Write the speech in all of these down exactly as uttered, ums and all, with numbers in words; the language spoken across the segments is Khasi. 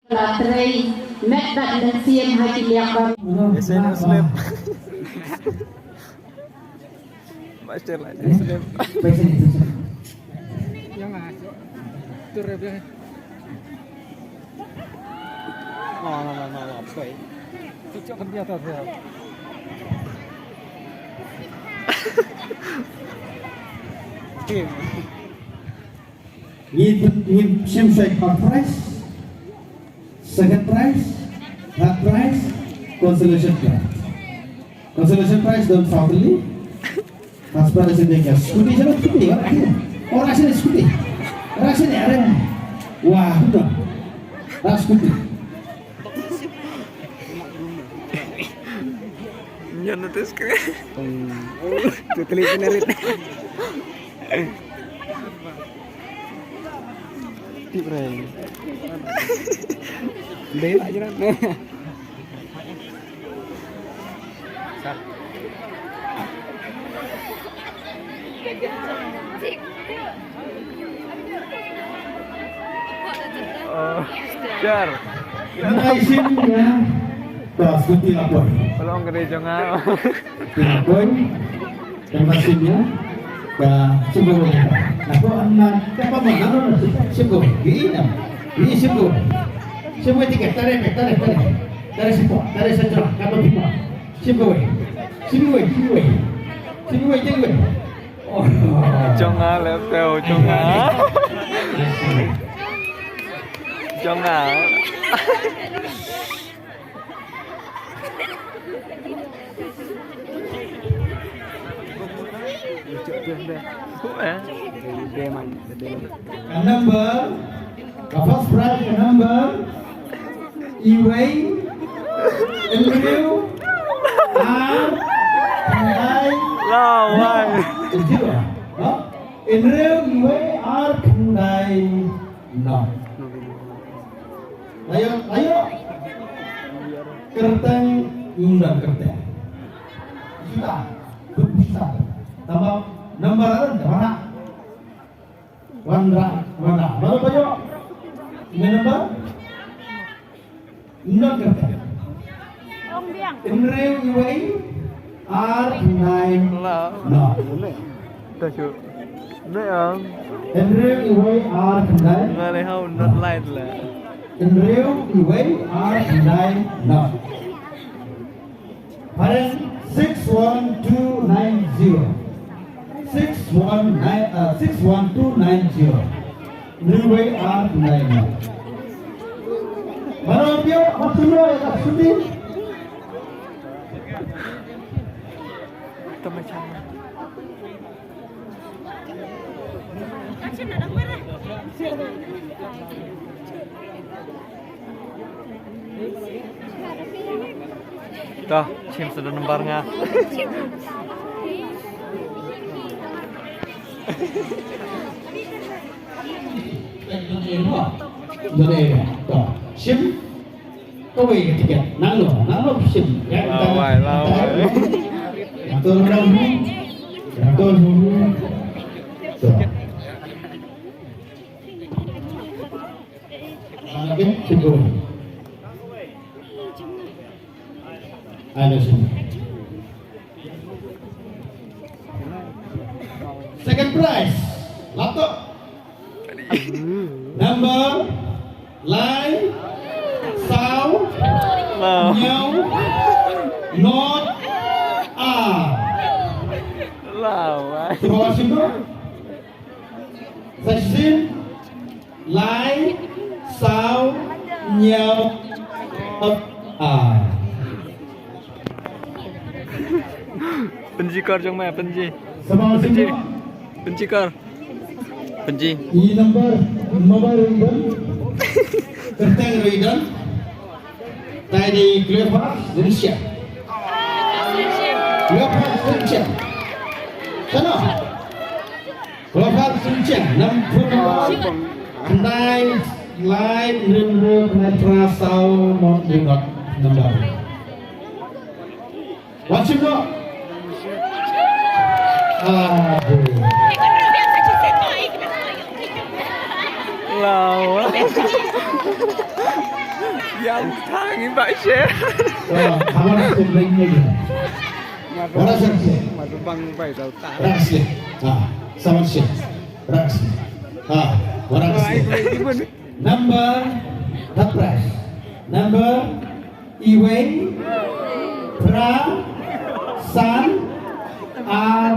La trei met bad mynsiem ha ki liak ba. Ese no slip. Master la slip. Yang ah. Tur ya. No, no, no, no, no. Apa? Cocok kan dia tu. Tim. Ngi, ngi shim shai first prize, second prize, third prize, consolation prize. Consolation prize don saw tylli. First prize ïa ka scooty, jana scooty, ora sini. Ora sini scooty. Ora sini, are. Wah, udah. Ora scooty. Nyan na te screen. Hmm. Tu telik penerit. Tip rai. Dai lah jiran. Oh, jar. Ngai sim ïa. Ka scooty la poi. Tolong gede jong nga. Scooty la poi. Ka sim ïa. Ka sim ko. Nako anna ka pa mana sim ko. Bi na. Bi sim ko. Sim ko tiket, tare pe, tare, tare. Tare sim ko, tare sa jra, ka pa sim ko. Sim ko wei. Sim ko wei, sim ko wei. Sim ko wei, sim ko wei. Jong nga lep teo, jong nga. Jong nga. Number, ka first prize ka number, iwei, hynriew, ar, khyndai, Lawai. Zero. Ha? Hynriew, iwei, ar, khyndai, Noh. Ayo, ayo. Kyrteng, ym don kyrteng. Kita, kita. Tama, number ada, mana? Wanra, wanra. Baru ayo. Ini number? Ym don kyrteng. Hynriew, iwei, ar, khyndai, noh. Thank you. Hynriew, iwei, ar, khyndai. Nga leh hau not light la. Hynriew, iwei, ar, khyndai, noh. Paren six one two nine zero. Six one nine, uh, six one two nine zero. Hynriew, iwei, ar, khyndai, noh. Baroh phi ïoh, hap sumar ïa ka scooty. To, shim sa da number nga. To, shim. Kawei ka tiket. Nang no, nang no shim. Lawai, lawai. Atur dong. Atur dong. To. Lagi shim kawei. Ada shim. Second prize. Laptop. Number lai, saw, hynñiew, not, ar. Lawai. Three shim noh. Sa shisien, lai, saw, hynñiew, not, ar. Pynji kor jong me, pynji. Pynji. Pynji kor. Pynji. I number, number ruh i don. Kyrteng ruh i don. Tai dei Cleophas Rynshah. Cleophas Rynshah. Shano? Cleophas Rynshah. Number, number. Khyndai, lai, hynriew, hynriew, khyndai, phra, saw, not, hynriew, not. Number. Wat shim noh. Aduh. Law. Yang tang in ba she. Wah, kawan aku beli ni. Orang satu. Madu bang bai dau ta. Raksi. Ah, sama si. Raksi. Ah, orang si. Number, third prize. Number, iwei, phra, san, ar,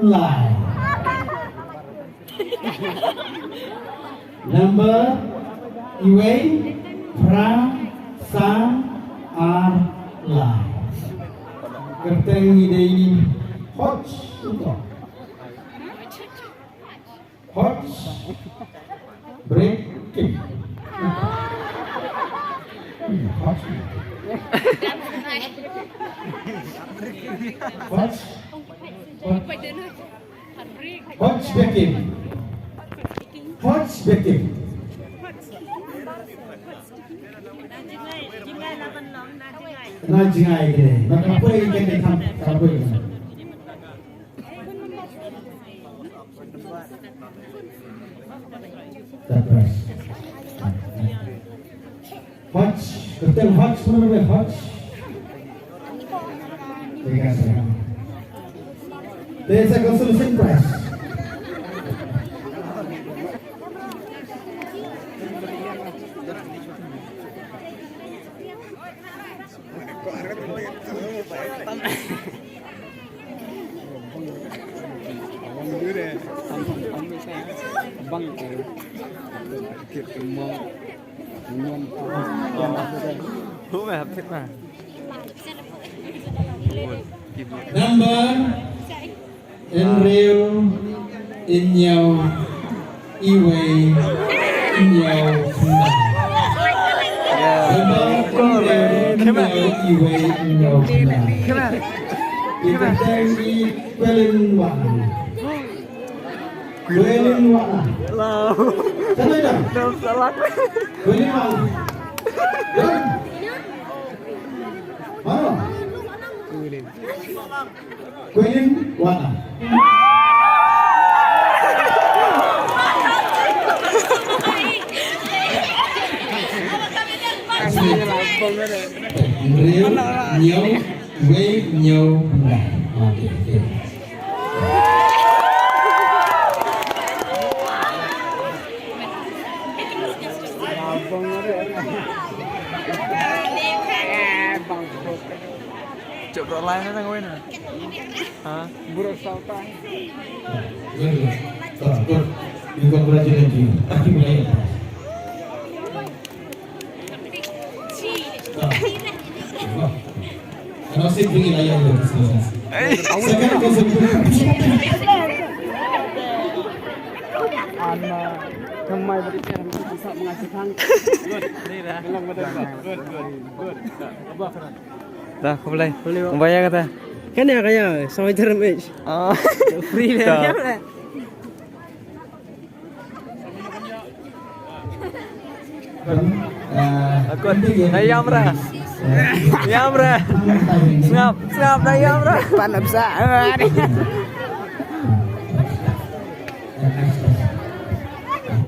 lai. Number, iwei, phra, san, ar, lai. Kyrteng i dei i Hodge. Hodge. Break. Hodge. Hodge. Hodge. Hodge Bekim. Hodge Bekim. Na jingai kene. Na kapoi kene kam kapoi. Hodge, kyrteng Hodge, mana dia Hodge? Tiga setengah. There's a consolation prize. Number hynriew hynñiew iwei hynñiew khyndai. Number hynriew hynñiew iwei hynñiew khyndai. Ïa ka kyrteng i Kwelin Wahlang. Kwelin Wahlang. Hello. Siapa itu? Kwelin Wahlang. Mana? Kwelin Wahlang. Hynriew hynñiew wei hynñiew khyndai. Okay, okay. Cok bro lain na ngawin na. Ha? Bro salta. Good, good. Good, good. We congratulate you. Happy New Year. Second question. Dah, khublei. Khublei. Khublei. Khublei. Khublei. Khublei. Khublei. Kane ka ïa, soi term ich. Oh. Free le. Dah. Akut. Dah ïam ra. Ïam ra. Sngap, sngap, dah ïam ra. Pan ap sa.